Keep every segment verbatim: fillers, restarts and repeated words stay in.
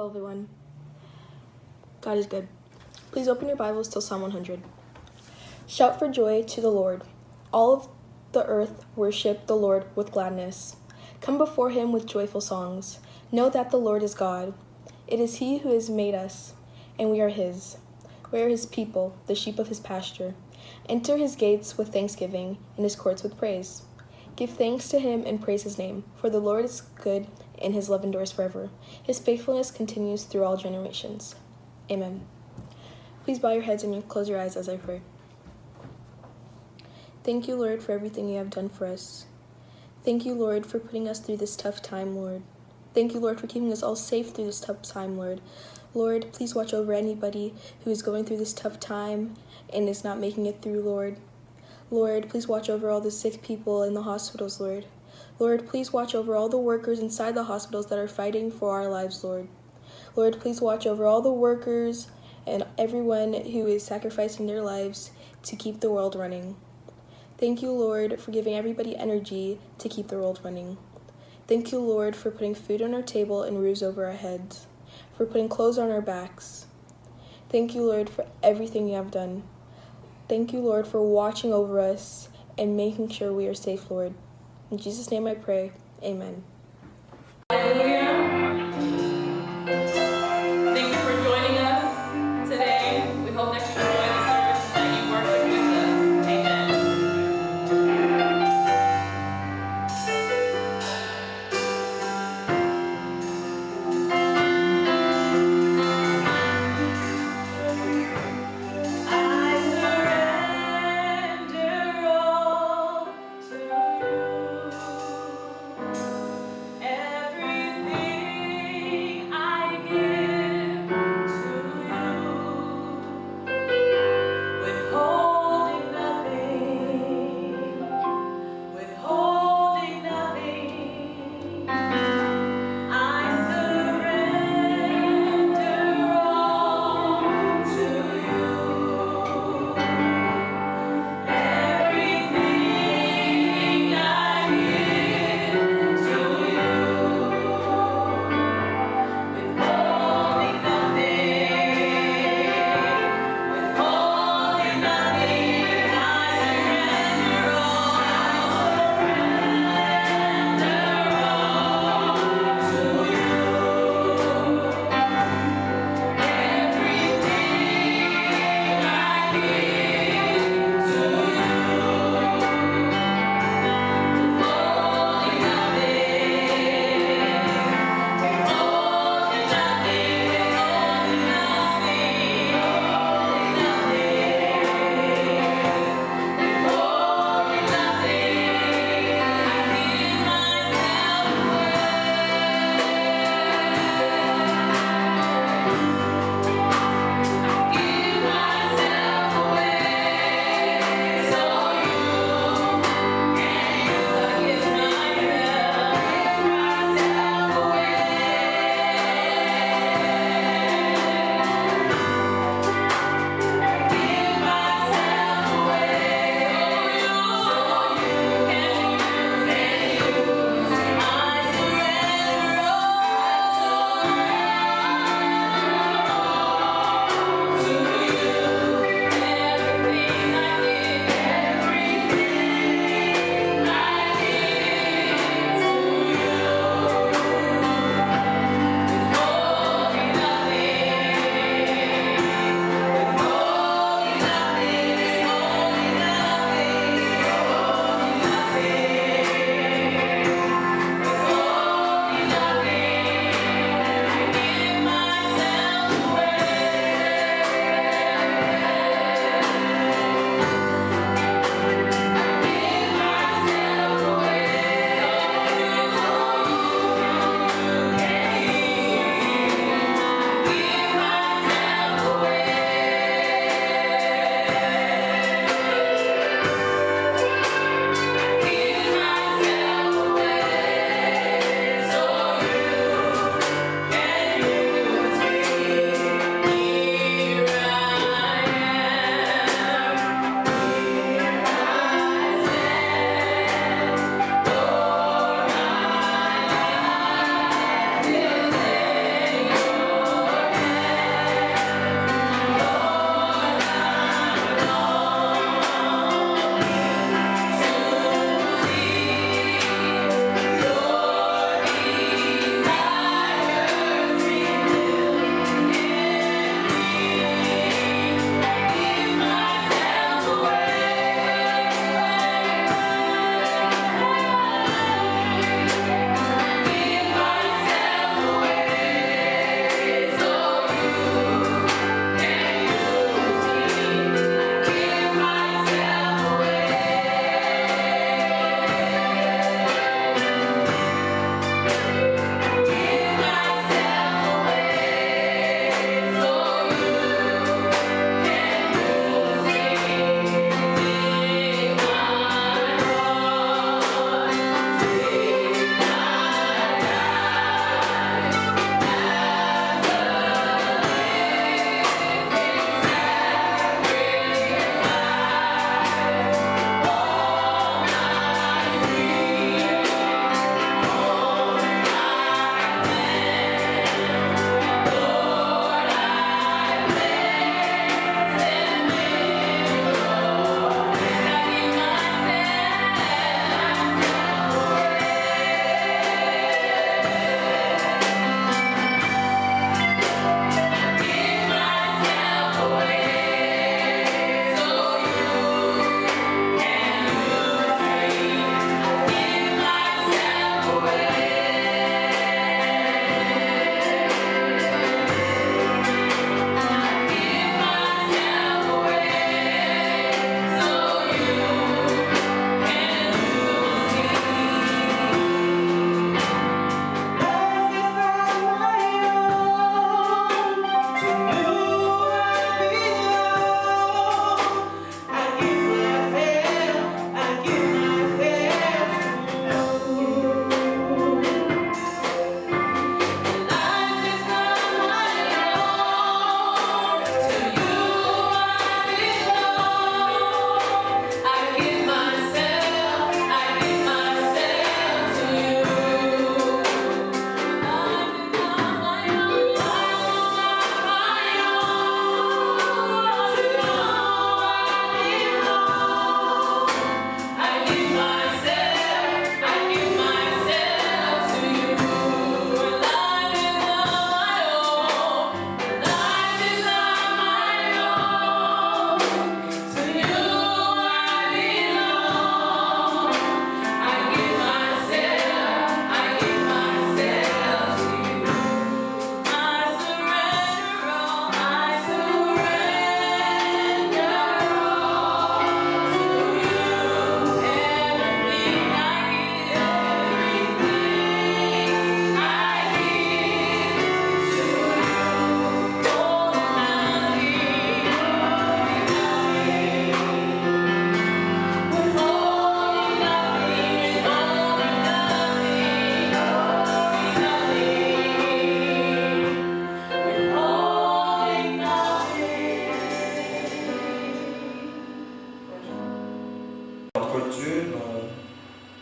Everyone. God is good. Please open your Bibles to Psalm one hundred. Shout for joy to the Lord. All of the earth worship the Lord with gladness. Come before him with joyful songs. Know that the Lord is God. It is he who has made us, and we are his. We are his people, the sheep of his pasture. Enter his gates with thanksgiving, and his courts with praise. Give thanks to him and praise his name, for the Lord is good, and his love endures forever. His faithfulness continues through all generations. Amen. Please bow your heads and close your eyes as I pray. Thank you, Lord, for everything you have done for us. Thank you, Lord, for putting us through this tough time, Lord. Thank you, Lord, for keeping us all safe through this tough time, Lord. Lord, please watch over anybody who is going through this tough time and is not making it through, Lord. Lord, please watch over all the sick people in the hospitals, Lord. Lord, please watch over all the workers inside the hospitals that are fighting for our lives, Lord. Lord, please watch over all the workers and everyone who is sacrificing their lives to keep the world running. Thank you, Lord, for giving everybody energy to keep the world running. Thank you, Lord, for putting food on our table and roofs over our heads, for putting clothes on our backs. Thank you, Lord, for everything you have done. Thank you, Lord, for watching over us and making sure we are safe, Lord. In Jesus' name I pray. Amen. Hallelujah. Thank you for joining us today. We hope that you enjoy the service and that you worship with us. Amen.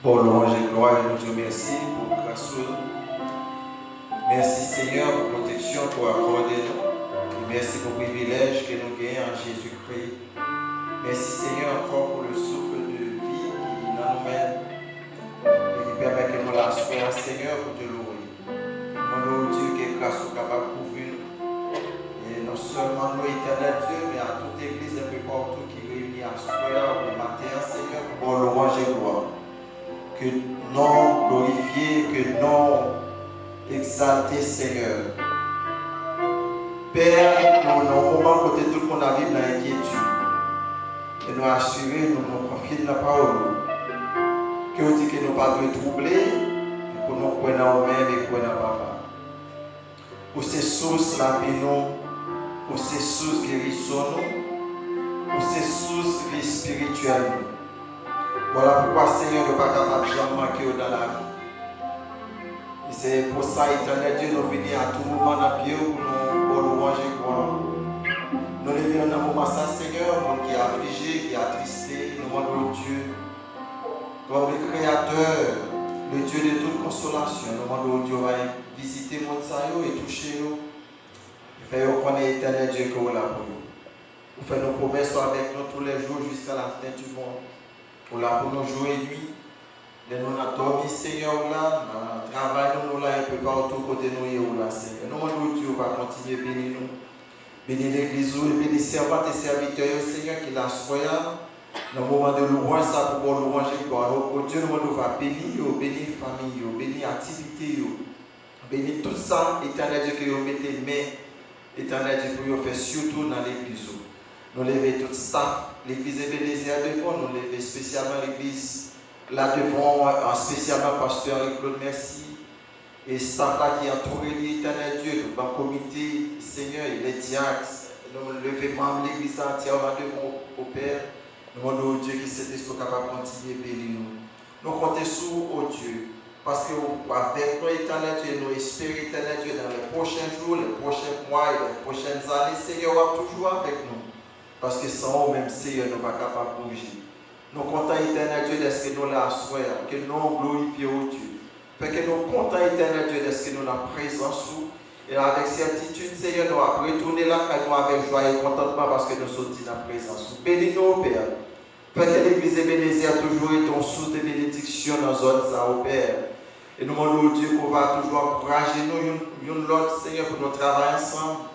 Pou lwanj e glwa, e nou di w mèsi pou gras ou. Mèsi, Senyè, pou pwoteksyon ke w akòde nou. E mèsi pou privilèj ke nou genyen an Jezikri. Mèsi, Senyè, ankò pou le souffle de vie ki nan nou menm e ki pèmèt ke nou la aswè a, Senyè, pou te loure. Nou mande w, Dye, ke gras ou kapab kouvri nou. E non sèlman nou, Etènèl Dye, men a tout legliz enpe patou ki reyini aswè a oubyen maten an, Senyè, pou ba w lwanj e glwa. Ke non w glorifye, ke non w egzalte, Senyè. Pè, nou nan yon moman kote tout moun ap viv nan enkyetid. E nou asire nou, nou konfye n nan pawòl ou. Ke w di ke nou pa dwe twouble, men pou nou kwè nan ou menm e kwè nan Papa. Ou se sous lavi nou, ou se sous gerizon nou, ou se sous vi espirityèl nou. Vwala poukwa, Senyè, nou pa kapab janm manke w nan lavi. E se pou sa, Etènèl Dye, nou vini a tou moman nan pye w pou nou ba w lwanj e glwa. Nou leve nou nan moman sa, Senyè, moun ki aflije, ki atriste, nou mande w, Dye, kòm le Kreyatè, le Dye de tout konsolasyon, nou mande w, Dye, w va vizite moun sa yo e touche yo, e fè yo konnen, Etènèl Dye, ke w la pou yo. Ou fè nou pwomès ou avèk nou tou lè jou jiska la fen di mond. Ou la pou nou jou e nwi. Lè nou nan dòmi, Senyè, ou la, nan travay nou, nou la, enpe patou kote nou ye, ou la, Senyè. Nou mande w, Dye, ou va kontinye beni nou. Beni legliz ou e beni sèvant e sèvitè yo, Senyè, ki la aswè a, nan moman de lwanj sa pou ba w lwanj e glwa. O, o Dye, nou mande w va beni yo, beni fanmi yo, beni aktivite yo. Beni tout sa, Etènèl Dye, ke yo mete men, Etènèl Dye, pou yo fè sitou nan legliz ou. Nou leve tout staf legliz Ebenezer devan w, nou leve espesyalman legliz la devan w, espesyalman pastè Henri Claude Mercier, e staf la ki antoure li, Etènèl Dye, tout ban komite, Senyè, e lè dyak, nou leve manm legliz la antyèman devan w, o Pè. Nou mande w, Dye, ke Sentespri w kapab kontinye beni nou. Nou konte sou ou, o Dye, paske ou avèk nou, Etènèl Dye, nou espere, Etènèl Dye, dans les prochains jours, les prochains mois et les prochaines années, Senyè, w ap toujou avèk nou, paske san ou menm, Senyè, nou pa kapab bouje. Nou kontan, Etènèl Dye, dèske nou la aswè a, ke non w glorifye, o Dye. Fè ke nou kontan, Etènèl Dye, dèske nou nan prezans ou, e avèk sètitid, Senyè, nou ap retounen lakay nou avèk jwa e kontantman, paske nou soti nan prezans ou. Beni nou, o Pè. Fè ke legliz Ebenezer toujou rete yon sous de benediksyon nan zòn sa, o Pè. E nou mande w, Dye, ke w va toujou ankouraje nou youn, youn lòt, Senyè, pou nou travay ansanm.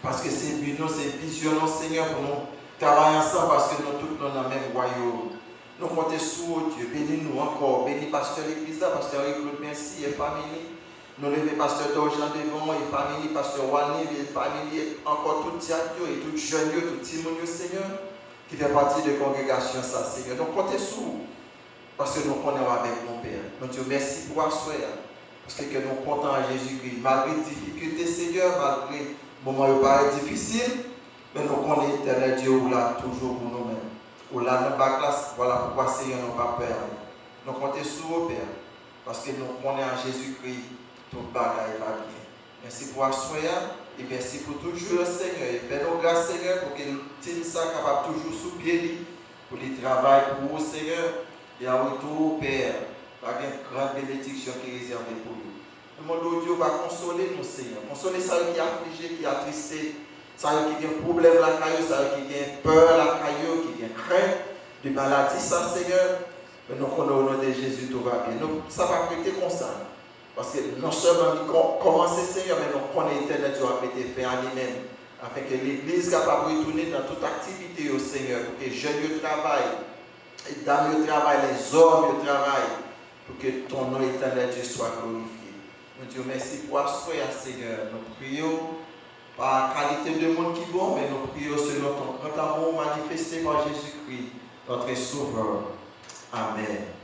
Paske se bi nou, se vizyon nou, Senyè, pou nou travay ansanm, paske nou tout nou nan menm wayòm. Nou konte sou ou, o Dye. Beni nou ankò. Beni pastè legliz la, pastè Henri Claude Mercier e fanmi li. Nou leve pastè Dorjan devan w e fanmi li, pastè Walny e fanmi li, e ankò tout dyak yo, e tout jèn yo, tout timoun yo, Senyè, ki fè pati de kongregasyon sa, Senyè. Nou konte sou ou, paske nou konnen w avèk nou, Pè. Nou di w mèsi pou aswè a, paske kè nou kontan an Jezikri. Malgre difikilte, Senyè, malgre moman yo parèt difisil, men nou konnen, Etènèl Dye, ou la toujou pou nou menm. Ou la nan bak la, vwala poukwa, Senyè, nou pa pè anyen. Nou konte sou ou, Pè, paske nou konnen an Jezikri, tout bagay va byen. Mèsi pou aswè a, e mèsi pou tout jou yo, Senyè. E fè nou gras, Senyè, pou ke tim sa kapab toujou sou pye li, pou li travay pou ou, Senyè. E an retou, Pè, va gen gran benediksyon ki rezève pou yo. Nou mande w, Dye, w va konsole nou, Senyè. Konsole sa yo ki aflije, ki atriste, sa yo ki gen pwoblèm lakay yo, sa yo ki gen pè lakay yo, ki gen krent de maladi sa, Senyè. Men nou konnen, o non de Jezi, tout va byen. Nou, sa p ap rete konsa. Paske non sèlman li kò-, kòmanse, Senyè, men nou konnen, Etènèl Dye, w ap mete fen a li menm, afenke legliz kapab retounen nan tout aktivite yo, Senyè, pou ke jèn yo travay, e dam yo travay, lèzòm yo travay, pou ke ton non, Etènèl Dye, swa glorifye. Nou di w mèsi pou aswè a, Senyè. Nou priye w pa kalite de moun ki bon, men nou priye w selon ton grand amour manifesté par Jésus-Christ, notre Sauveur. Amèn.